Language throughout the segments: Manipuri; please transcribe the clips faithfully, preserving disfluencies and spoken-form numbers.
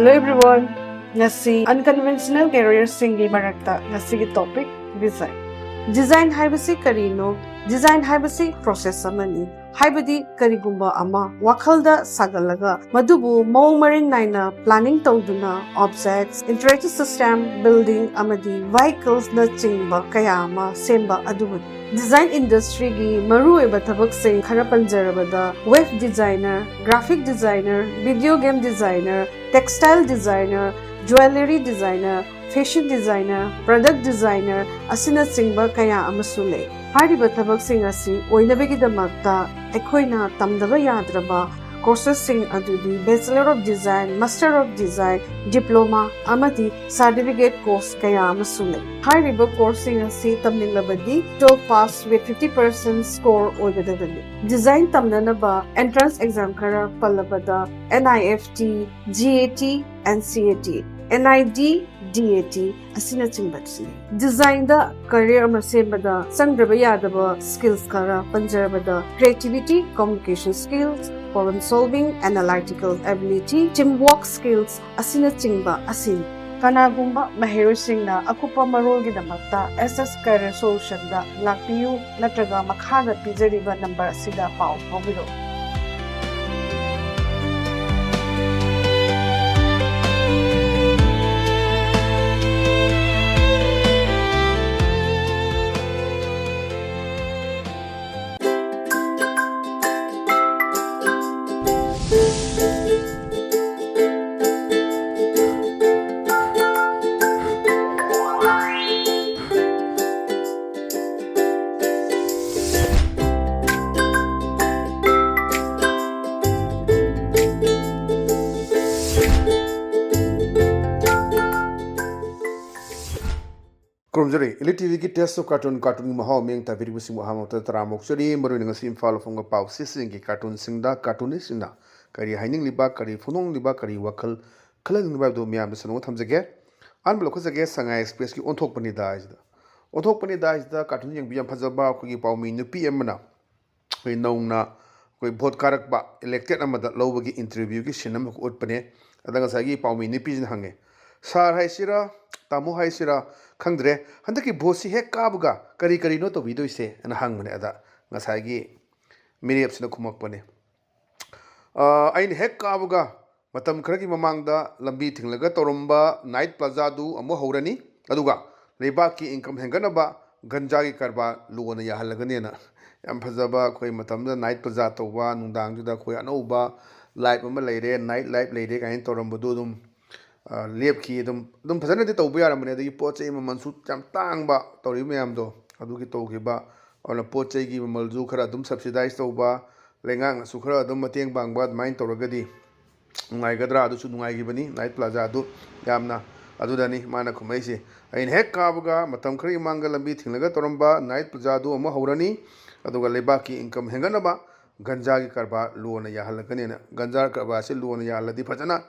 Hello everyone, ꯉꯁꯤ unconventional careerꯁꯤꯡꯒꯤ ꯃꯔꯛꯇ ꯉꯁꯤꯒꯤ topic design. Design ꯍꯥꯏꯕꯁꯤ ꯀꯔꯤꯅꯣ? Design ꯍꯥꯏꯕꯁꯤ process ꯑꯃꯅꯤ꯫ ꯍꯥꯏꯕꯗꯤ ꯀꯔꯤꯒꯨꯝꯕ ꯑꯃ ꯋꯥꯈꯜꯗ ꯁꯥꯒꯠꯂꯒ ꯃꯗꯨꯕꯨ ꯃꯑꯣꯡ ꯃꯔꯤꯟ ꯅꯥꯏꯅ planning ꯇꯧꯗꯨꯅ objects, interactive system, building ꯑꯃꯗꯤ vehiclesꯅꯆꯤꯡꯕ ꯀꯌꯥ ꯑꯃ ꯁꯦꯝꯕ ꯑꯗꯨꯕꯨꯅꯤ꯫ Design industryꯒꯤ ꯃꯔꯨꯑꯣꯏꯕ ꯊꯕꯛꯁꯤꯡ ꯈꯔ ꯄꯟꯖꯔꯕꯗ web designer, graphic designer, video game designer, textile designer, jewellery designer, fashion designer, product designer ꯑꯁꯤꯅꯆꯤꯡꯕ ꯀꯌꯥ ꯑꯃꯁꯨ ꯂꯩ꯫ ꯍꯥꯏꯔꯤꯕ ꯊꯕꯛꯁꯤꯡ ꯑꯁꯤ ꯑꯣꯏꯅꯕꯒꯤꯗꯃꯛꯇ ꯑꯩꯈꯣꯏꯅ ꯇꯝꯗꯕ ꯌꯥꯗ꯭ꯔꯕ courses ꯁꯤꯡ ꯑꯗꯨꯗꯤ Bachelor of Design, Master of Design, Diploma ꯑꯃꯗꯤ certificate course ꯀꯌꯥ ꯑꯃꯁꯨ ꯂꯩ꯫ ꯍꯥꯏꯔꯤꯕ course ꯁꯤꯡ ꯑꯁꯤ ꯇꯝꯅꯤꯡꯂꯕꯗꯤ twelve pass with fifty percent score ꯑꯣꯏꯒꯗꯕꯅꯤ꯫ Design ꯇꯝꯅꯅꯕ entrance exam ꯈꯔ ꯄꯜꯂꯕꯗ N I F T, G A T, N C A T, N I D, D A T ꯑꯁꯤꯅꯆꯤꯡꯕꯁꯤꯅꯤ꯫ Designꯗ career ꯑꯃ ꯁꯦꯝꯕꯗ ꯆꯪꯗ꯭ꯔꯕ ꯌꯥꯗꯕ skills ꯈꯔ ꯄꯟꯖꯔꯕꯗ creativity, communication skills, problem solving, analytical ability, teamwork skills ꯑꯁꯤꯅꯆꯤꯡꯕ ꯑꯁꯤꯅꯤ꯫ ꯀꯅꯥꯒꯨꯝꯕ ꯃꯍꯩꯔꯣꯏꯁꯤꯡꯅ ꯑꯀꯨꯞꯄ ꯃꯔꯣꯜꯒꯤꯗꯃꯛꯇ S S Career Solutionꯗ ꯂꯥꯛꯄꯤꯌꯨ ꯅꯠꯇ꯭ꯔꯒ ꯃꯈꯥꯗ ꯄꯤꯖꯔꯤꯕ number ꯑꯁꯤꯗ ꯄꯥꯎ ꯐꯥꯎꯕꯤꯔꯛꯎ꯫ ꯈꯨꯔꯨꯝꯖꯔꯤ꯫ Elite TVꯒꯤ Taste of Cartoon, cartoonꯒꯤ ꯃꯍꯥꯎ ꯃꯤꯠꯌꯦꯡ ꯇꯥꯕꯤꯔꯤꯕꯁꯤꯡꯕꯨ ꯑꯍꯥꯟꯕ ꯃꯛꯇꯗ ꯇꯔꯥꯝꯅ ꯑꯣꯛꯆꯔꯤ꯫ ꯃꯔꯨꯑꯣꯏꯅ ꯉꯁꯤ ꯏꯝꯐꯥꯜ ꯋꯥꯐꯝꯒ ꯄꯥꯎꯆꯦꯁꯤꯡꯒꯤ cartoonꯁꯤꯡꯗ cartoonistꯁꯤꯡꯅ ꯀꯔꯤ ꯍꯥꯏꯅꯤꯡꯂꯤꯕ, ꯀꯔꯤ ꯐꯣꯡꯗꯣꯛꯅꯤꯡꯂꯤꯕ, ꯀꯔꯤ ꯋꯥꯈꯜ ꯈꯜꯍꯟꯅꯤꯡꯂꯤꯕ ꯍꯥꯏꯕꯗꯨ ꯃꯤꯌꯥꯝꯗ ꯁꯟꯗꯣꯛꯅ ꯊꯝꯖꯒꯦ꯫ ꯑꯍꯥꯟꯕ ꯂꯧꯈꯠꯆꯒꯦ, ꯁꯉꯥꯏ Expressꯀꯤ ꯑꯣꯟꯊꯣꯛꯄꯅꯤꯗꯥ ꯍꯥꯏꯁꯤꯗ꯫ ꯑꯣꯟꯊꯣꯛꯄꯅꯤꯗꯥ ꯍꯥꯏꯁꯤꯗ cartoon ꯌꯦꯡꯕꯤ ꯌꯥꯝ ꯐꯖꯕ ꯑꯩꯈꯣꯏꯒꯤ ꯄꯥꯎꯃꯤ ꯅꯨꯄꯤ ꯑꯃꯅ ꯑꯩꯈꯣꯏ ꯅꯧꯅ ꯑꯩꯈꯣꯏ ꯚꯣꯠ ꯀꯥꯔꯛꯄ ꯏꯂꯦꯛꯇꯦꯠ ꯑꯃꯗ ꯂꯧꯕꯒꯤ ꯏꯟꯇꯔꯚ꯭ꯌꯨꯒꯤ ꯁꯤꯟ ꯑꯃꯈꯛ ꯎꯠꯄꯅꯦ꯫ ꯑꯗ ꯉꯁꯥꯏꯒꯤ ꯄꯥꯎꯃꯤ ꯅꯨꯄꯤꯁꯤꯅ ꯍꯪꯉꯦ, "ꯁꯥꯔ ꯍꯥꯏꯁꯤꯔꯥ, ꯇꯥꯃꯣ ꯍꯥꯏꯁꯤꯔꯥ ꯈꯪꯗ꯭ꯔꯦ, ꯍꯟꯗꯛꯀꯤ ꯚꯣꯠꯁꯤ ꯍꯦꯛ ꯀꯥꯕꯒ ꯀꯔꯤ ꯀꯔꯤꯅꯣ ꯇꯧꯕꯤꯗꯣꯏꯁꯦ?" ꯑꯅ ꯍꯪꯕꯅꯦ꯫ ꯑꯗ ꯉꯁꯥꯏꯒꯤ ꯃꯤꯔꯦꯞꯁꯤꯅ ꯈꯨꯝꯃꯛꯄꯅꯦ, "ꯑ, ꯑꯩꯅ ꯍꯦꯛ ꯀꯥꯕꯒ ꯃꯇꯝ ꯈꯔꯒꯤ ꯃꯃꯥꯡꯗ ꯂꯝꯕꯤ ꯊꯤꯡꯂꯒ ꯇꯧꯔꯝꯕ ꯅꯥꯏꯠ ꯄ꯭ꯂꯥꯖꯥꯗꯨ ꯑꯃꯨꯛ ꯍꯧꯔꯅꯤ, ꯑꯗꯨꯒ ꯂꯩꯕꯥꯛꯀꯤ ꯏꯟꯀꯝ ꯍꯦꯟꯒꯠꯅꯕ ꯒꯟꯖꯥꯒꯤ ꯀꯔꯕꯥꯔ ꯂꯨꯅ ꯌꯥꯍꯜꯂꯒꯅꯤꯅ" ꯌꯥꯝ ꯐꯖꯕ, ꯑꯩꯈꯣꯏ ꯃꯇꯝꯗ ꯅꯥꯏꯠ ꯄ꯭ꯂꯥꯖꯥ ꯇꯧꯕ, ꯅꯨꯡꯗꯥꯡꯗꯨꯗ ꯑꯩꯈꯣꯏ ꯑꯅꯧꯕ ꯂꯥꯏꯐ ꯑꯃ ꯂꯩꯔꯦ, ꯅꯥꯏꯠ ꯂꯥꯏꯐ ꯂꯩꯔꯦ ꯀꯥꯏꯅ ꯇꯧꯔꯝꯕꯗꯣ ꯑꯗꯨꯝ, ꯑ, ꯂꯦꯞꯈꯤ꯫ ꯑꯗꯨꯝ, ꯑꯗꯨꯝ ꯐꯖꯅꯗꯤ ꯇꯧꯕ ꯌꯥꯔꯝꯕꯅꯦ꯫ ꯑꯗꯒꯤ ꯄꯣꯠ ꯆꯩ ꯃꯃꯜꯁꯨ ꯌꯥꯝ ꯇꯥꯡꯕ ꯇꯧꯔꯤꯕ ꯃꯌꯥꯝꯗꯣ, ꯑꯗꯨꯒꯤ ꯇꯧꯈꯤꯕ꯫ ꯑꯗꯨꯅ ꯄꯣꯠ ꯆꯩꯒꯤ ꯃꯃꯜꯁꯨ ꯈꯔ ꯑꯗꯨꯝ ꯁꯕꯁꯤꯗꯥꯏꯁ ꯇꯧꯕ, ꯂꯩꯉꯥꯛꯅꯁꯨ ꯈꯔ ꯑꯗꯨꯝ ꯃꯇꯦꯡ ꯄꯥꯡꯕ, ꯑꯗꯨꯃꯥꯏꯅ ꯇꯧꯔꯒꯗꯤ ꯅꯨꯡꯉꯥꯏꯒꯗ꯭ꯔꯥ? ꯑꯗꯨꯁꯨ ꯅꯨꯡꯉꯥꯏꯈꯤꯕꯅꯤ ꯅꯥꯏꯠ ꯄ꯭ꯂꯥꯖꯥꯗꯨ ꯌꯥꯝꯅ꯫ ꯑꯗꯨꯗꯅꯤ ꯃꯥꯅ ꯈꯨꯝꯃꯛꯏꯁꯦ, "ꯑꯩꯅ ꯍꯦꯛ ꯀꯥꯕꯒ ꯃꯇꯝ ꯈꯔꯒꯤ ꯃꯃꯥꯡꯗ ꯂꯝꯕꯤ ꯊꯤꯡꯂꯒ ꯇꯧꯔꯝꯕ ꯅꯥꯏꯠ ꯄ꯭ꯂꯥꯖꯥꯗꯨ ꯑꯃꯨꯛ ꯍꯧꯔꯅꯤ, ꯑꯗꯨꯒ ꯂꯩꯕꯥꯛꯀꯤ ꯏꯟꯀꯝ ꯍꯦꯟꯒꯠꯅꯕ ꯒꯟꯖꯥꯒꯤ ꯀꯔꯕꯥꯔ ꯂꯨꯅ ꯌꯥꯍꯜꯂꯛꯀꯅꯤꯅ"꯫ ꯒꯟꯖꯥ ꯀꯔꯕꯥꯔꯁꯤ ꯂꯨꯅ ꯌꯥꯍꯜꯂꯗꯤ ꯐꯖꯅ,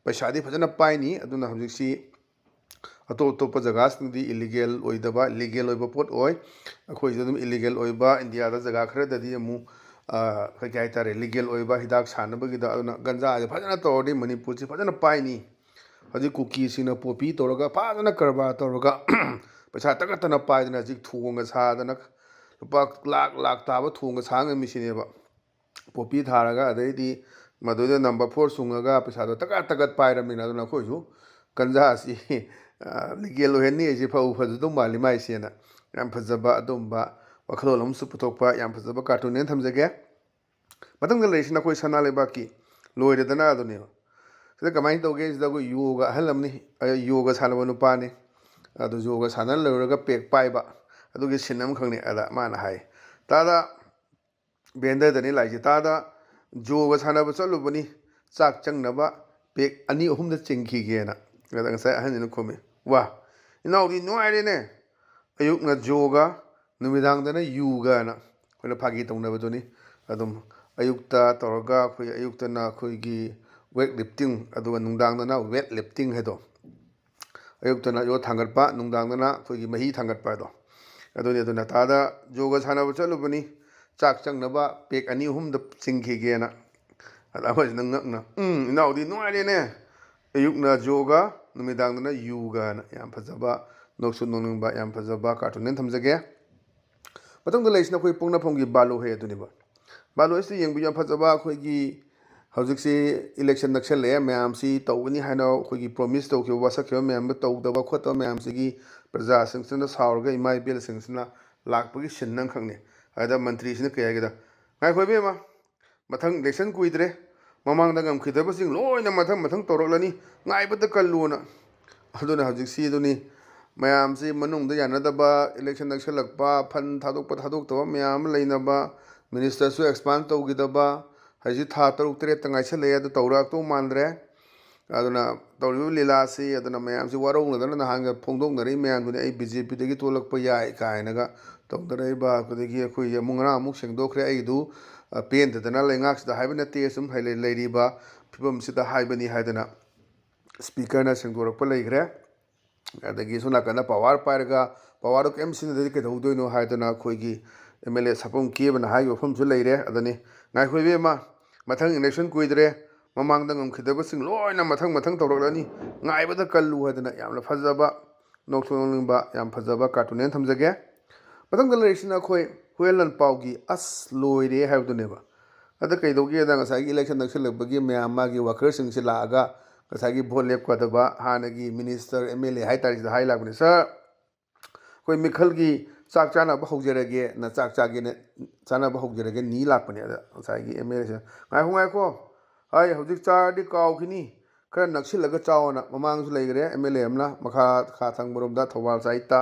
ꯄꯩꯁꯥꯗꯤ ꯐꯖꯅ ꯄꯥꯏꯅꯤ꯫ ꯑꯗꯨꯅ ꯍꯧꯖꯤꯛꯁꯤ ꯑꯇꯣꯞ ꯑꯇꯣꯞꯄ ꯖꯒꯥꯁꯤꯡꯗꯤ ꯏꯂꯤꯒꯦꯜ ꯑꯣꯏꯗꯕ, ꯂꯤꯒꯦꯜ ꯑꯣꯏꯕ ꯄꯣꯠ ꯑꯣꯏ꯫ ꯑꯩꯈꯣꯏꯁꯤꯗ ꯑꯗꯨꯝ ꯏꯂꯤꯒꯦꯜ ꯑꯣꯏꯕ, ꯏꯟꯗꯤꯌꯥꯗ ꯖꯒꯥ ꯈꯔꯗꯗꯤ ꯑꯃꯨꯛ, ꯑ, ꯀꯩ ꯍꯥꯏꯇꯥꯔꯦ, ꯂꯤꯒꯦꯜ ꯑꯣꯏꯕ ꯍꯤꯗꯥꯛ ꯁꯥꯟꯅꯕꯒꯤꯗ꯫ ꯑꯗꯨꯅ ꯒꯟꯖꯥꯁꯦ ꯐꯖꯅ ꯇꯧꯔꯗꯤ ꯃꯅꯤꯄꯨꯔꯁꯤ ꯐꯖꯅ ꯄꯥꯏꯅꯤ꯫ ꯍꯧꯖꯤꯛ ꯀꯨꯀꯤꯁꯤꯡꯅ ꯄꯣꯄꯤ ꯇꯧꯔꯒ ꯐꯖꯅ ꯀꯔꯕꯥꯔ ꯇꯧꯔꯒ ꯄꯩꯁꯥ ꯇꯛꯈꯠꯇꯅ ꯄꯥꯏꯗꯅ ꯍꯧꯖꯤꯛ ꯊꯣꯡꯒ ꯁꯥꯗꯅ ꯂꯨꯄꯥ ꯂꯥꯛ ꯂꯥꯛ ꯇꯥꯕ ꯊꯣꯡꯒ ꯁꯥ ꯉꯝꯃꯤꯁꯤꯅꯦꯕ꯫ ꯄꯣꯄꯤ ꯊꯥꯔꯒ, ꯑꯗꯩꯗꯤ ꯃꯗꯨꯗ ꯅꯝꯕꯔ ꯐꯣꯔ ꯁꯨꯡꯉꯒ ꯄꯩꯁꯥꯗꯣ ꯇꯀꯠ ꯇꯀꯠ ꯄꯥꯏꯔꯕꯅꯤꯅ꯫ ꯑꯗꯨꯅ ꯑꯩꯈꯣꯏꯁꯨ ꯒꯟꯖꯥꯁꯤ, ꯑ, ꯂꯤꯒꯦꯜ ꯑꯣꯏꯍꯟꯅꯤ ꯍꯥꯏꯁꯤ ꯐꯕꯨ ꯐꯖꯗꯧ ꯃꯥꯜꯂꯤ ꯃꯥꯏꯁꯦꯅ꯫ ꯌꯥꯝ ꯐꯖꯕ ꯑꯗꯨꯝꯕ ꯋꯥꯈꯜꯂꯣꯟ ꯑꯃꯁꯨ ꯄꯨꯊꯣꯛꯄ ꯌꯥꯝ ꯐꯖꯕ ꯀꯥꯔꯇꯨꯟꯅꯦꯅ ꯊꯝꯖꯒꯦ꯫ ꯃꯊꯪꯗ ꯂꯩꯔꯤꯁꯤꯅ ꯑꯩꯈꯣꯏ ꯁꯅꯥ ꯂꯩꯕꯥꯛꯀꯤ ꯂꯣꯏꯔꯦꯗꯅ ꯑꯗꯨꯅꯦꯕ꯫ ꯁꯤꯗ ꯀꯃꯥꯏꯅ ꯇꯧꯒꯦ? ꯁꯤꯗ ꯑꯩꯈꯣꯏ ꯌꯣꯒ ꯑꯍꯜ ꯑꯃꯅꯤ, ꯑ, ꯌꯣꯒ ꯁꯥꯟꯅꯕ ꯅꯨꯄꯥꯅꯤ꯫ ꯑꯗꯨ ꯌꯣꯒ ꯁꯥꯟꯅ ꯂꯣꯏꯔꯒ ꯄꯦꯛ ꯄꯥꯏꯕ ꯑꯗꯨꯒꯤ ꯁꯤꯟ ꯑꯃꯈꯛꯅꯤ꯫ ꯑꯗ ꯃꯥꯅ ꯍꯥꯏ, "ꯇꯥꯗ, ꯕꯦꯟꯗꯔꯗꯅꯤ ꯂꯥꯛꯏꯁꯦ꯫ ꯇꯥꯗ, ꯌꯣꯒ ꯁꯥꯟꯅꯕ ꯆꯠꯂꯨꯕꯅꯤ, ꯆꯥꯛ ꯆꯪꯅꯕ ꯄꯦꯛ ꯑꯅꯤ ꯑꯍꯨꯝꯗ ꯆꯤꯡꯈꯤꯒꯦꯅ"꯫ ꯑꯗ ꯉꯁꯥꯏ ꯑꯍꯟꯁꯤꯅ ꯈꯨꯝꯃꯤ, "ꯋꯥ, ꯏꯅꯥꯎꯗꯤ ꯅꯨꯡꯉꯥꯏꯔꯦꯅꯦ, ꯑꯌꯨꯛꯅ ꯌꯣꯒ, ꯅꯨꯃꯤꯗꯥꯡꯗꯅ ꯌꯨꯒꯅ" ꯑꯩꯈꯣꯏꯅ ꯐꯥꯒꯤ ꯇꯧꯅꯕꯗꯨꯅꯤ꯫ ꯑꯗꯨꯝ ꯑꯌꯨꯛꯇ ꯇꯧꯔꯒ ꯑꯩꯈꯣꯏ ꯑꯌꯨꯛꯇꯅ ꯑꯩꯈꯣꯏꯒꯤ ꯋꯦꯠ ꯂꯤꯐꯇꯤꯡ, ꯑꯗꯨꯒ ꯅꯨꯡꯗꯥꯡꯗꯅ ꯋꯦꯠ ꯂꯤꯐꯇꯤꯡ ꯍꯥꯏꯗꯣ꯫ ꯑꯌꯨꯛꯇꯅ ꯌꯣꯠ ꯊꯥꯡꯒꯠꯄ, ꯅꯨꯡꯗꯥꯡꯗꯅ ꯑꯩꯈꯣꯏꯒꯤ ꯃꯍꯤ ꯊꯥꯡꯒꯠꯄ ꯍꯥꯏꯗꯣ꯫ ꯑꯗꯨꯅꯤ꯫ ꯑꯗꯨꯅ ꯇꯥꯗ ꯌꯣꯒ ꯁꯥꯟꯅꯕ ꯆꯠꯂꯨꯕꯅꯤ, ꯆꯥꯛ ꯆꯪꯅꯕ ꯄꯦꯛ ꯑꯅꯤ ꯑꯍꯨꯝꯗ ꯆꯤꯡꯈꯤꯒꯦꯅ꯫ ꯑꯗ ꯑꯃꯁꯤꯅ ꯉꯛꯅ, "ꯎꯝ, ꯏꯅꯥꯎꯗꯤ ꯅꯨꯡꯉꯥꯏꯔꯦꯅꯦ, ꯑꯌꯨꯛꯅ ꯌꯣꯒ, ꯅꯨꯃꯤꯗꯥꯡꯗꯅ ꯌꯨꯒꯅ", ꯌꯥꯝ ꯐꯖꯕ, ꯅꯣꯛꯁꯨ ꯅꯣꯛꯅꯤꯡꯕ, ꯌꯥꯝ ꯐꯖꯕ ꯀꯥꯔꯇꯨꯟ ꯑꯃ ꯊꯝꯖꯒꯦ꯫ ꯃꯊꯪꯗ ꯂꯩꯔꯤꯁꯤꯅ ꯑꯩꯈꯣꯏ ꯄꯣꯛꯅꯐꯝꯒꯤ ꯕꯥꯂꯨ ꯍꯦ ꯑꯗꯨꯅꯦꯕ꯫ ꯕꯥꯂꯨ ꯍꯦꯁꯤꯗ ꯌꯦꯡꯕꯤꯌꯨ, ꯌꯥꯝ ꯐꯖꯕ ꯑꯩꯈꯣꯏꯒꯤ ꯍꯧꯖꯤꯛꯁꯤ ꯏꯂꯦꯛꯁꯟ ꯅꯛꯁꯜꯂꯛꯑꯦ, ꯃꯌꯥꯝꯁꯤ ꯇꯧꯒꯅꯤ ꯍꯥꯏꯅ ꯑꯩꯈꯣꯏꯒꯤ ꯄ꯭ꯔꯣꯃꯤꯁ ꯇꯧꯈꯤꯕ, ꯋꯥꯁꯛꯈꯤꯕ ꯃꯌꯥꯝꯗꯨ ꯇꯧꯗꯕ ꯈꯣꯠꯇꯕ ꯃꯌꯥꯝꯁꯤꯒꯤ ꯄ꯭ꯔꯖꯥꯁꯤꯡꯁꯤꯅ ꯁꯥꯎꯔꯒ ꯏꯃꯥ ꯏꯕꯦꯜꯁꯤꯡꯁꯤꯅ ꯂꯥꯛꯄꯒꯤ ꯁꯤꯟ ꯑꯃꯈꯛꯅꯤ꯫ ꯑꯗ ꯃꯟꯇ꯭ꯔꯤꯁꯤꯅ ꯀꯩ ꯍꯥꯏꯒꯦꯗ, "ꯉꯥꯏꯈꯣ ꯏꯕꯦꯝꯃ, ꯃꯊꯪ ꯏꯂꯦꯛꯁꯟ ꯀꯨꯏꯗ꯭ꯔꯦ, ꯃꯃꯥꯡꯗ ꯉꯝꯈꯤꯗꯕꯁꯤꯡ ꯂꯣꯏꯅ ꯃꯊꯪ ꯃꯊꯪ ꯇꯧꯔꯛꯂꯅꯤ, ꯉꯥꯏꯕꯗ ꯀꯜꯂꯨꯅ"꯫ ꯑꯗꯨꯅ ꯍꯧꯖꯤꯛꯁꯤ ꯑꯗꯨꯅꯤ, ꯃꯌꯥꯝꯁꯤ ꯃꯅꯨꯡꯗ ꯌꯥꯅꯗꯕ, ꯏꯂꯦꯛꯁꯟ ꯅꯛꯁꯜꯂꯛꯄ, ꯐꯟ ꯊꯥꯗꯣꯛꯄ ꯊꯥꯗꯣꯛꯇꯕ ꯃꯌꯥꯝ ꯑꯃ ꯂꯩꯅꯕ, ꯃꯤꯅꯤꯁꯇꯔꯁꯨ ꯑꯦꯛꯁꯄꯥꯟ ꯇꯧꯈꯤꯗꯕ, ꯍꯧꯖꯤꯛ ꯊꯥ ꯇꯔꯨꯛ ꯇꯔꯦꯠꯇ ꯉꯥꯏꯁꯜꯂꯛꯑꯦ, ꯑꯗꯨ ꯇꯧꯔꯛꯇꯧ ꯃꯥꯟꯗ꯭ꯔꯦ꯫ ꯑꯗꯨꯅ ꯇꯧꯔꯤꯕ ꯂꯤꯂꯥꯁꯤ, ꯑꯗꯨꯅ ꯃꯌꯥꯝꯁꯤ ꯋꯥꯔꯧꯅꯗꯅ ꯅꯍꯥꯟꯒ ꯐꯣꯡꯗꯣꯛꯅꯔꯛꯏ ꯃꯌꯥꯝꯗꯨꯅꯤ, "ꯑꯩ ꯕꯤ ꯖꯦ ꯄꯤꯗꯒꯤ ꯊꯣꯛꯂꯛꯄ ꯌꯥꯏ" ꯀꯥꯏꯅꯒ ꯇꯧꯅꯔꯛꯏꯕ꯫ ꯑꯗꯒꯤ ꯑꯩꯈꯣꯏꯒꯤ ꯑꯃꯨꯛ ꯉꯔꯥꯡ ꯑꯃꯨꯛ ꯁꯦꯡꯗꯣꯛꯈ꯭ꯔꯦ, "ꯑꯩꯒꯤꯗꯨ, ꯑ, ꯄꯦꯟꯗꯗꯅ ꯂꯩꯉꯥꯛꯁꯤꯗ ꯍꯥꯏꯕ ꯅꯠꯇꯦ, ꯁꯨꯝ ꯍꯥꯏ-, ꯂꯩꯔꯤꯕ ꯐꯤꯕꯝꯁꯤꯗ ꯍꯥꯏꯕꯅꯤ" ꯍꯥꯏꯗꯅ ꯁ꯭ꯄꯤꯀꯔꯅ ꯁꯦꯡꯗꯣꯔꯛꯄ ꯂꯩꯈ꯭ꯔꯦ꯫ ꯑꯗꯒꯤ ꯁꯣꯝ ꯅꯥꯀꯟꯗ ꯄꯋꯥꯔ ꯄꯥꯏꯔꯒ ꯄꯋꯥꯔꯗꯣ ꯀꯔꯤꯝ ꯁꯤꯖꯤꯟꯅꯗ꯭ꯔꯗꯤ ꯀꯩꯗꯧꯗꯣꯏꯅꯣ ꯍꯥꯏꯗꯅ ꯑꯩꯈꯣꯏꯒꯤ ꯑꯦꯝ ꯑꯦꯜ ꯑꯦ ꯁꯥꯄꯝ ꯀꯦꯕꯅ ꯍꯥꯏꯈꯤꯕ ꯋꯥꯐꯝꯁꯨ ꯂꯩꯔꯦ꯫ ꯑꯗꯨꯅꯤ, "ꯉꯥꯏꯈꯣ ꯏꯕꯦꯝꯃ, ꯃꯊꯪ ꯏꯂꯦꯛꯁꯟ ꯀꯨꯏꯗ꯭ꯔꯦ, ꯃꯃꯥꯡꯗ ꯉꯝꯈꯤꯗꯕꯁꯤꯡ ꯂꯣꯏꯅ ꯃꯊꯪ ꯃꯊꯪ ꯇꯧꯔꯛꯂꯅꯤ, ꯉꯥꯏꯕꯗ ꯀꯜꯂꯨ" ꯍꯥꯏꯗꯅ ꯌꯥꯝꯅ ꯐꯖꯕ, ꯅꯣꯛꯁꯨ ꯅꯣꯛꯅꯤꯡꯕ, ꯌꯥꯝ ꯐꯖꯕ ꯀꯥꯔꯇꯨꯟ ꯑꯃ ꯊꯝꯖꯒꯦ꯫ ꯃꯊꯪꯗ ꯂꯩꯔꯤꯁꯤꯅ ꯑꯩꯈꯣꯏ ꯍꯨꯌꯦꯟ ꯂꯥꯟꯄꯥꯎꯒꯤ "ꯑꯁ ꯂꯣꯏꯔꯦ" ꯍꯥꯏꯕꯗꯨꯅꯦꯕ꯫ ꯑꯗ ꯀꯩꯗꯧꯒꯦꯗ, ꯉꯁꯥꯏꯒꯤ ꯏꯂꯦꯛꯁꯟ ꯅꯛꯁꯤꯜꯂꯛꯄꯒꯤ ꯃꯌꯥꯝ ꯃꯥꯒꯤ ꯋꯥꯀꯔꯁꯤꯡꯁꯤ ꯂꯥꯛꯑꯒ ꯉꯁꯥꯏꯒꯤ ꯚꯣꯠ ꯂꯦꯞꯀꯗꯕ ꯍꯥꯟꯅꯒꯤ ꯃꯤꯅꯤꯁꯇꯔ, ꯑꯦꯝ ꯑꯦꯜ ꯑꯦ ꯍꯥꯏꯇꯥꯔꯦ, ꯁꯤꯗ ꯍꯥꯏ ꯂꯥꯛꯄꯅꯦ, "ꯁꯥꯔ, ꯑꯩꯈꯣꯏ ꯃꯤꯈꯜꯒꯤ ꯆꯥꯛ ꯆꯥꯅꯕ ꯍꯧꯖꯔꯒꯦꯅ", ꯆꯥꯛ ꯆꯥꯒꯦꯅ, ꯆꯥꯅꯕ ꯍꯧꯖꯔꯒꯦ ꯅꯤ ꯂꯥꯛꯄꯅꯦ꯫ ꯑꯗ ꯉꯁꯥꯏꯒꯤ ꯑꯦꯝ ꯑꯦꯜ ꯑꯦꯁꯤꯅ, "ꯉꯥꯏꯈꯣ, ꯉꯥꯏꯈꯣ, ꯑꯩ ꯍꯧꯖꯤꯛ ꯆꯥꯔꯗꯤ ꯀꯥꯎꯈꯤꯅꯤ, ꯈꯔ ꯅꯛꯁꯤꯜꯂꯒ ꯆꯥꯎꯑꯣꯅ" ꯃꯃꯥꯡꯁꯨ ꯂꯩꯈ꯭ꯔꯦ ꯑꯦꯝ ꯑꯦꯜ ꯑꯦ ꯑꯃꯅ, ꯃꯈꯥ ꯈꯥ ꯊꯪꯕꯔꯣꯝꯗ ꯊꯧꯕꯥꯜ ꯁꯥꯏꯠꯇ꯫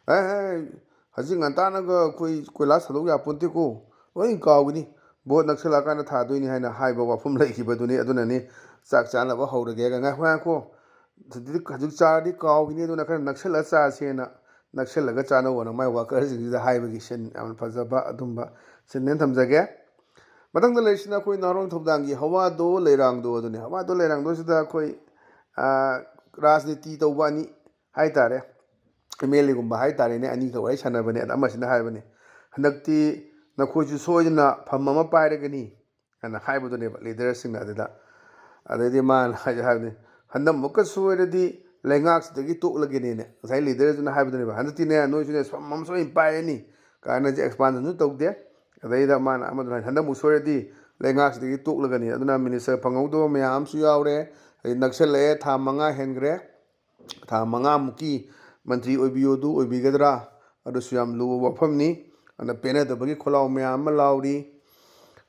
"ꯑꯦ, ꯑꯦ, ꯍꯧꯖꯤꯛ ꯉꯟꯇꯥꯅꯒ ꯑꯩꯈꯣꯏ ꯀꯣꯏꯂꯥꯁ ꯊꯥꯗꯣꯛ ꯌꯥꯄꯣꯟꯇꯦꯀꯣ, ꯂꯣꯏ ꯀꯥꯎꯒꯅꯤ, ꯚꯣꯠ ꯅꯛꯁꯜꯂꯛꯑꯀꯥꯟꯗ ꯊꯥꯗꯣꯏꯅꯤ" ꯍꯥꯏꯅ ꯍꯥꯏꯕ ꯋꯥꯐꯝ ꯂꯩꯈꯤꯕꯗꯨꯅꯤ꯫ ꯑꯗꯨꯅꯅꯤ ꯆꯥꯛ ꯆꯥꯅꯕ ꯍꯧꯔꯒꯦꯒ, "ꯉꯥꯏꯈꯣ, ꯉꯥꯏꯈꯣ, ꯍꯧꯖꯤꯛ, ꯍꯧꯖꯤꯛ ꯆꯥꯔꯗꯤ ꯀꯥꯎꯈꯤꯅꯤ, ꯑꯗꯨꯅ ꯈꯔ ꯅꯛꯁꯜꯂ ꯆꯥꯁꯦꯅ ꯅꯛꯁꯜꯂꯒ ꯆꯥꯅꯧꯑꯣꯅ" ꯃꯥꯏ ꯋꯥꯀꯔꯁꯤꯡꯁꯤꯗ ꯍꯥꯏꯕꯒꯤ ꯁꯤꯟ, ꯌꯥꯝꯅ ꯐꯖꯕ ꯑꯗꯨꯝꯕ ꯁꯤꯟꯅꯦꯅ ꯊꯝꯖꯒꯦ꯫ ꯃꯊꯪꯗ ꯂꯩꯔꯤꯁꯤꯅ ꯑꯩꯈꯣꯏ ꯅꯥꯎꯔꯣꯟ ꯊꯧꯗꯥꯡꯒꯤ ꯍꯋꯥꯗꯣ ꯂꯩꯔꯥꯡꯗꯣ ꯑꯗꯨꯅꯤ꯫ ꯍꯋꯥꯗꯣ ꯂꯩꯔꯥꯡꯗꯣꯁꯤꯗ ꯑꯩꯈꯣꯏ, ꯑꯥ, ꯔꯥꯖꯅꯤꯇꯤ ꯇꯧꯕ ꯑꯅꯤ ꯍꯥꯏꯇꯥꯔꯦ, ꯑꯦꯝ ꯑꯦꯜ ꯑꯦꯒꯨꯝꯕ ꯍꯥꯏꯇꯥꯔꯦꯅꯦ, ꯑꯅꯤꯈꯛ ꯋꯥꯔꯤ ꯁꯥꯟꯅꯕꯅꯦ꯫ ꯑꯗ ꯑꯃꯁꯤꯅ ꯍꯥꯏꯕꯅꯤ, "ꯍꯟꯗꯛꯇꯤ ꯅꯈꯣꯏꯁꯨ ꯁꯣꯏꯗꯅ ꯐꯝ ꯑꯃ ꯄꯥꯏꯔꯒꯅꯤ ꯍꯥꯏꯅ ꯍꯥꯏꯕꯗꯨꯅꯦꯕ ꯂꯤꯗꯔꯁꯤꯡꯅ ꯑꯗꯨꯗ꯫ ꯑꯗꯩꯗꯤ ꯃꯥꯅ ꯍꯥꯏꯁꯦ ꯍꯥꯏꯕꯅꯤ, "ꯍꯟꯗꯛꯃꯨꯛꯀ ꯁꯣꯏꯔꯗꯤ ꯂꯩꯉꯥꯛꯁꯤꯗꯒꯤ ꯇꯣꯛꯂꯒꯦꯅꯦꯅ" ꯉꯁꯥꯏ ꯂꯤꯗꯔꯗꯨꯅ ꯍꯥꯏꯕꯗꯨꯅꯦꯕ꯫ "ꯍꯟꯗꯛꯇꯤꯅꯦ ꯅꯣꯏꯁꯨꯅꯦ ꯐꯝ ꯑꯃ ꯁꯣꯏꯅ ꯄꯥꯏꯔꯅꯤ" ꯀꯥꯏꯅꯁꯦ ꯑꯦꯛꯁꯄꯥꯟꯁꯟꯁꯨ ꯇꯧꯗꯦ꯫ ꯑꯗꯩꯗ ꯃꯥꯅ ꯑꯃꯗꯨꯅ ꯍꯥꯏ, "ꯍꯟꯗꯛꯃꯨꯛ ꯁꯣꯏꯔꯗꯤ ꯂꯩꯉꯥꯛꯁꯤꯗꯒꯤ ꯇꯣꯛꯂꯒꯅꯤ, ꯑꯗꯨꯅ ꯃꯤꯅꯤꯁꯇꯔ ꯐꯪꯍꯧꯗꯕ ꯃꯌꯥꯝ ꯑꯃꯁꯨ ꯌꯥꯎꯔꯦ, ꯑꯗꯩ ꯅꯛꯁꯜꯂꯛꯑꯦ, ꯊꯥ ꯃꯉꯥ ꯍꯦꯟꯈ꯭ꯔꯦ, ꯊꯥ ꯃꯉꯥꯃꯨꯛꯀꯤ ꯃꯟꯇ꯭ꯔꯤ ꯑꯣꯏꯕꯤꯌꯣꯗꯨ ꯑꯣꯏꯕꯤꯒꯗ꯭ꯔꯥ? ꯑꯗꯨꯁꯨ ꯌꯥꯝ ꯂꯨꯕ ꯋꯥꯐꯝꯅꯤ꯫ ꯑꯗꯨꯅ ꯄꯦꯟꯅꯗꯕꯒꯤ ꯈꯣꯜꯂꯥꯎ ꯃꯌꯥꯝ ꯑꯃ ꯂꯥꯎꯔꯤ꯫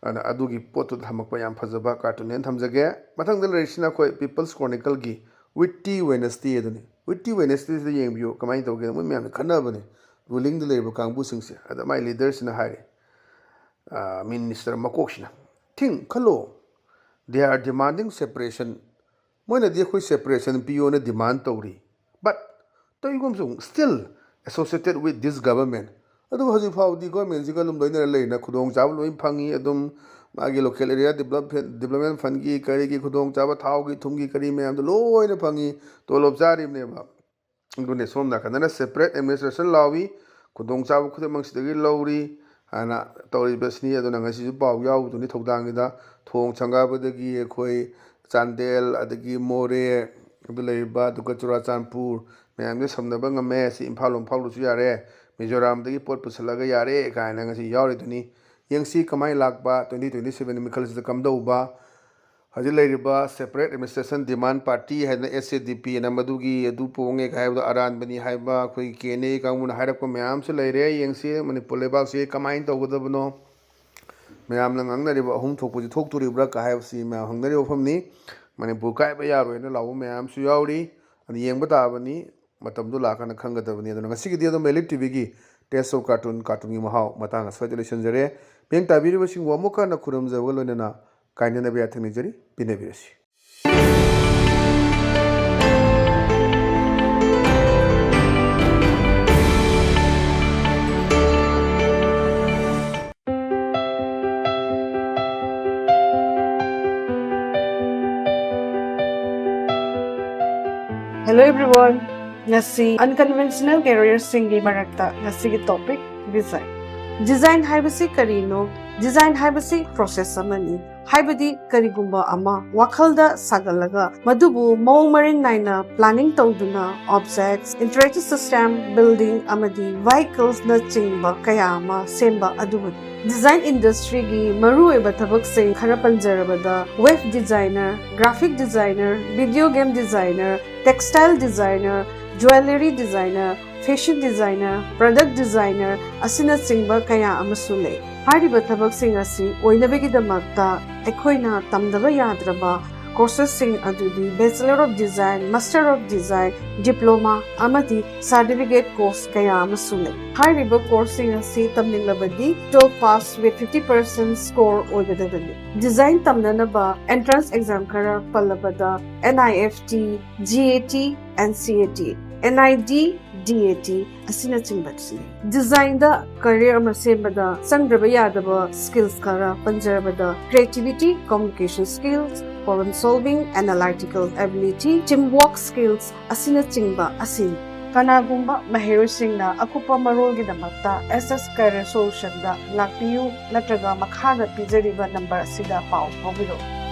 ꯑꯗꯨꯅ ꯑꯗꯨꯒꯤ ꯄꯣꯠꯇꯨ ꯊꯝꯃꯛꯄ ꯌꯥꯝ ꯐꯖꯕ ꯀꯥꯔꯇꯨꯟꯅꯦꯅ ꯊꯝꯖꯒꯦ꯫ ꯃꯊꯪꯗ ꯂꯩꯔꯤꯁꯤꯅ ꯑꯩꯈꯣꯏ ꯄꯤꯄꯜꯁ ꯀ꯭ꯔꯣꯅꯤꯀꯜꯒꯤ ꯋꯤꯠꯇꯤ ꯋꯦꯅꯁꯗꯦ ꯑꯗꯨꯅꯤ꯫ ꯋꯤꯠꯇꯤ ꯋꯦꯅꯁꯗꯦꯁꯤꯗ ꯌꯦꯡꯕꯤꯌꯨ, ꯀꯃꯥꯏꯅ ꯇꯧꯒꯦ? ꯃꯣꯏ ꯃꯌꯥꯝꯅ ꯈꯟꯅꯕꯅꯦ, ꯔꯨꯂꯤꯡꯗ ꯂꯩꯔꯤꯕ ꯀꯥꯡꯕꯨꯁꯤꯡꯁꯦ꯫ ꯑꯗ ꯃꯥꯏ ꯂꯤꯗꯔꯁꯤꯅ ꯍꯥꯏꯔꯦ, ꯃꯤꯅꯤꯁꯇꯔ ꯃꯀꯣꯛꯁꯤꯅ, "Think, ꯈꯜꯂꯣ, they are demanding separation, ꯃꯣꯏꯅꯗꯤ ꯑꯩꯈꯣꯏ ꯁꯦꯄꯔꯦꯁꯟ ꯄꯤꯌꯣꯅ ꯗꯤꯃꯥꯟ ꯇꯧꯔꯤ, but ꯇꯧꯏꯒꯨꯝꯁꯨ still associated with this government, ꯑꯗꯨꯕꯨ ꯍꯧꯖꯤꯛ ꯐꯥꯎꯕꯗꯤ ꯒꯣꯔꯃꯦꯟꯁꯤꯒ ꯑꯗꯨꯝ ꯂꯣꯏꯅꯔ ꯂꯩꯔꯦꯅ ꯈꯨꯗꯣꯡꯆꯥꯕ ꯂꯣꯏ ꯐꯪꯉꯤ, ꯑꯗꯨꯝ ꯃꯥꯒꯤ local area development development fundꯒꯤ ꯀꯔꯤꯒꯤ ꯈꯨꯗꯣꯡꯆꯥꯕ, ꯊꯥꯎꯒꯤ ꯊꯨꯝꯒꯤ ꯀꯔꯤ ꯃꯌꯥꯝꯗꯣ ꯂꯣꯏꯅ ꯐꯪꯉꯤ, ꯇꯣꯂꯣꯞ ꯆꯥꯔꯤꯕꯅꯦꯕ꯫ ꯑꯗꯨꯅꯦ ꯁꯣꯝ ꯅꯥꯀꯟꯗꯅ separate administration ꯂꯥꯎꯏ, ꯈꯨꯗꯣꯡꯆꯥꯕ ꯈꯨꯗꯤꯡꯃꯛ ꯁꯤꯗꯒꯤ ꯂꯧꯔꯤ ꯍꯥꯏꯅ ꯇꯧꯔꯤꯕꯁꯤꯅꯤ꯫ ꯑꯗꯨꯅ ꯉꯁꯤꯁꯨ ꯄꯥꯎ ꯌꯥꯎꯕꯗꯨꯅꯤ ꯊꯧꯗꯥꯡꯒꯤꯗ꯫ ꯊꯣꯡ ꯁꯪꯒꯥꯕꯗꯒꯤ ꯑꯩꯈꯣꯏ ꯆꯥꯟꯗꯦꯜ, ꯑꯗꯒꯤ ꯃꯣꯔꯦ, ꯑꯗꯨ ꯂꯩꯔꯤꯕ, ꯑꯗꯨꯒ ꯆꯨꯔꯥꯆꯥꯟꯄꯨꯔ ꯃꯌꯥꯝꯁꯦ ꯁꯝꯅꯕ ꯉꯝꯃꯦ꯫ ꯁꯤ ꯏꯝꯐꯥꯜ ꯂꯣꯝ ꯐꯥꯎꯔꯁꯨ ꯌꯥꯔꯦ, ꯃꯤꯖꯣꯔꯥꯝꯗꯒꯤ ꯄꯣꯠ ꯄꯨꯁꯤꯜꯂꯒ ꯌꯥꯔꯦ ꯀꯥꯏꯅ ꯉꯁꯤ ꯌꯥꯎꯔꯤꯗꯨꯅꯤ꯫ ꯌꯦꯡꯁꯤ ꯀꯃꯥꯏꯅ ꯂꯥꯛꯄ twenty twenty seven ꯃꯤꯈꯜꯁꯤꯗ ꯀꯝꯗꯧꯕ꯫ ꯍꯧꯖꯤꯛ ꯂꯩꯔꯤꯕ separate administration demand party ꯍꯥꯏꯗꯅ S A D P ꯑꯅ ꯃꯗꯨꯒꯤ ꯑꯗꯨ ꯄꯣꯡꯉꯦ ꯍꯥꯏꯕꯗꯣ ꯑꯔꯥꯟꯕꯅꯤ ꯍꯥꯏꯕ ꯑꯩꯈꯣꯏꯒꯤ K N A ꯀꯥꯡꯕꯨꯅ ꯍꯥꯏꯔꯛꯄ ꯃꯌꯥꯝ ꯑꯃꯁꯨ ꯂꯩꯔꯦ꯫ ꯌꯦꯡꯁꯤ ꯃꯅꯤꯄꯨꯔ ꯂꯩꯕꯥꯛꯁꯤ ꯀꯃꯥꯏꯅ ꯇꯧꯒꯗꯕꯅꯣ, ꯃꯌꯥꯝꯅ ꯉꯥꯡꯅꯔꯤꯕ ꯑꯍꯨꯝ ꯊꯣꯛꯄꯁꯤ ꯊꯣꯛꯇꯣꯔꯤꯕ꯭ꯔꯥ ꯀ ꯍꯥꯏꯕꯁꯤ ꯃꯌꯥꯝ ꯍꯪꯅꯔꯤꯕ ꯋꯥꯐꯝꯅꯤ꯫ ꯃꯅꯤꯄꯨꯔ ꯀꯥꯏꯕ ꯌꯥꯔꯣꯏꯅ ꯂꯥꯎꯕ ꯃꯌꯥꯝ ꯑꯃꯁꯨ ꯌꯥꯎꯔꯤ꯫ ꯑꯗꯨ ꯌꯦꯡꯕ ꯇꯥꯕꯅꯤ, ꯃꯇꯝꯗꯨ ꯂꯥꯛꯀꯥꯟꯗ ꯈꯪꯒꯗꯕꯅꯤ꯫ ꯑꯗꯨꯅ ꯉꯁꯤꯒꯤꯗꯤ ꯑꯗꯨꯝ Elite TVꯒꯤ Taste of Cartoon, ꯀꯥꯔꯇꯨꯟꯒꯤ ꯃꯍꯥꯎ ꯃꯇꯥꯡ ꯑꯁ꯭ꯋꯥꯏꯗ ꯂꯣꯏꯁꯤꯟꯖꯔꯦ꯫ ꯃꯤꯠꯌꯦꯡ ꯇꯥꯕꯤꯔꯤꯕꯁꯤꯡꯕꯨ ꯑꯃꯨꯛꯀ ꯍꯟꯅ ꯈꯨꯔꯨꯝꯖꯕꯒ ꯂꯣꯏꯅꯅ ꯀꯥꯏꯅꯅꯕ ꯌꯥꯊꯪ ꯅꯤꯖꯔꯤ, ꯄꯤꯅꯕꯤꯔꯁꯤ꯫ Hello everyone! Ngasi unconventional careersꯁꯤꯡꯒꯤ ꯃꯔꯛꯇ ꯉꯁꯤꯒꯤ topic design꯫ Design ꯍꯥꯏꯕꯁꯤ ꯀꯔꯤꯅꯣ? Design ꯍꯥꯏꯕꯁꯤ process ꯑꯃꯅꯤ꯫ ꯍꯥꯏꯕꯗꯤ ꯀꯔꯤꯒꯨꯝꯕ ꯑꯃ ꯋꯥꯈꯜꯗ ꯁꯥꯒꯠꯂꯒ ꯃꯗꯨꯕꯨ ꯃꯑꯣꯡ ꯃꯔꯤꯟ ꯅꯥꯏꯅ planning ꯇꯧꯗꯨꯅ objects, interactive system, building ꯑꯃꯗꯤ vehicles ꯅꯆꯤꯡꯕ ꯀꯌꯥ ꯑꯃ ꯁꯦꯝꯕ ꯑꯗꯨꯕꯨꯅꯤ꯫ Design industry ꯒꯤ ꯃꯔꯨꯑꯣꯏꯕ ꯊꯕꯛꯁꯤꯡ ꯈꯔ ꯄꯟꯖꯔꯕꯗ web designer, graphic designer, video game designer, textile designer, jewellery designer, fashion designer, product designer ꯑꯁꯤꯅꯆꯤꯡꯕ ꯀꯌꯥ ꯑꯃꯁꯨ ꯂꯩ꯫ ꯍꯥꯏꯔꯤꯕ ꯊꯕꯛꯁꯤꯡ ꯑꯁꯤ ꯑꯣꯏꯅꯕꯒꯤꯗꯃꯛꯇ ꯑꯩꯈꯣꯏꯅ ꯇꯝꯗꯕ ꯌꯥꯗ꯭ꯔꯕ courses ꯁꯤꯡ ꯑꯗꯨꯗꯤ Bachelor of Design, Master of Design, Diploma ꯑꯃꯗꯤ certificate course ꯀꯌꯥ ꯑꯃꯁꯨ ꯂꯩ꯫ ꯍꯥꯏꯔꯤꯕ course ꯁꯤꯡ ꯑꯁꯤ ꯇꯝꯅꯤꯡꯂꯕꯗꯤ twelve pass with fifty percent score ꯑꯣꯏꯒꯗꯕꯅꯤ꯫ Design ꯇꯝꯅꯅꯕ entrance exam ꯈꯔ ꯄꯜꯂꯕꯗ N I F T, G A T, N C A T, N I D, D A T ꯑꯁꯤꯅꯆꯤꯡꯕꯁꯤꯅꯤ꯫ Design the career ꯑꯃ ꯁꯦꯝꯕꯗ ꯆꯪꯗ꯭ꯔꯕ ꯌꯥꯗꯕ skills ꯈꯔ ꯄꯟꯖꯔꯕꯗ creativity, communication skills, problem solving, analytical ability, teamwork skills ꯑꯁꯤꯅꯆꯤꯡꯕ ꯑꯁꯤꯅꯤ꯫ ꯀꯅꯥꯒꯨꯝꯕ ꯃꯍꯩꯔꯣꯏꯁꯤꯡꯅ ꯑꯀꯨꯞꯄ ꯃꯔꯣꯜꯒꯤꯗꯃꯛꯇ S S Career Solution ꯗ ꯂꯥꯛꯄꯤꯌꯨ ꯅꯠꯇ꯭ꯔꯒ ꯃꯈꯥꯗ ꯄꯤꯖꯔꯤꯕ number ꯑꯁꯤꯗ ꯄꯥꯎ ꯐꯥꯎꯕꯤꯔꯛꯎ꯫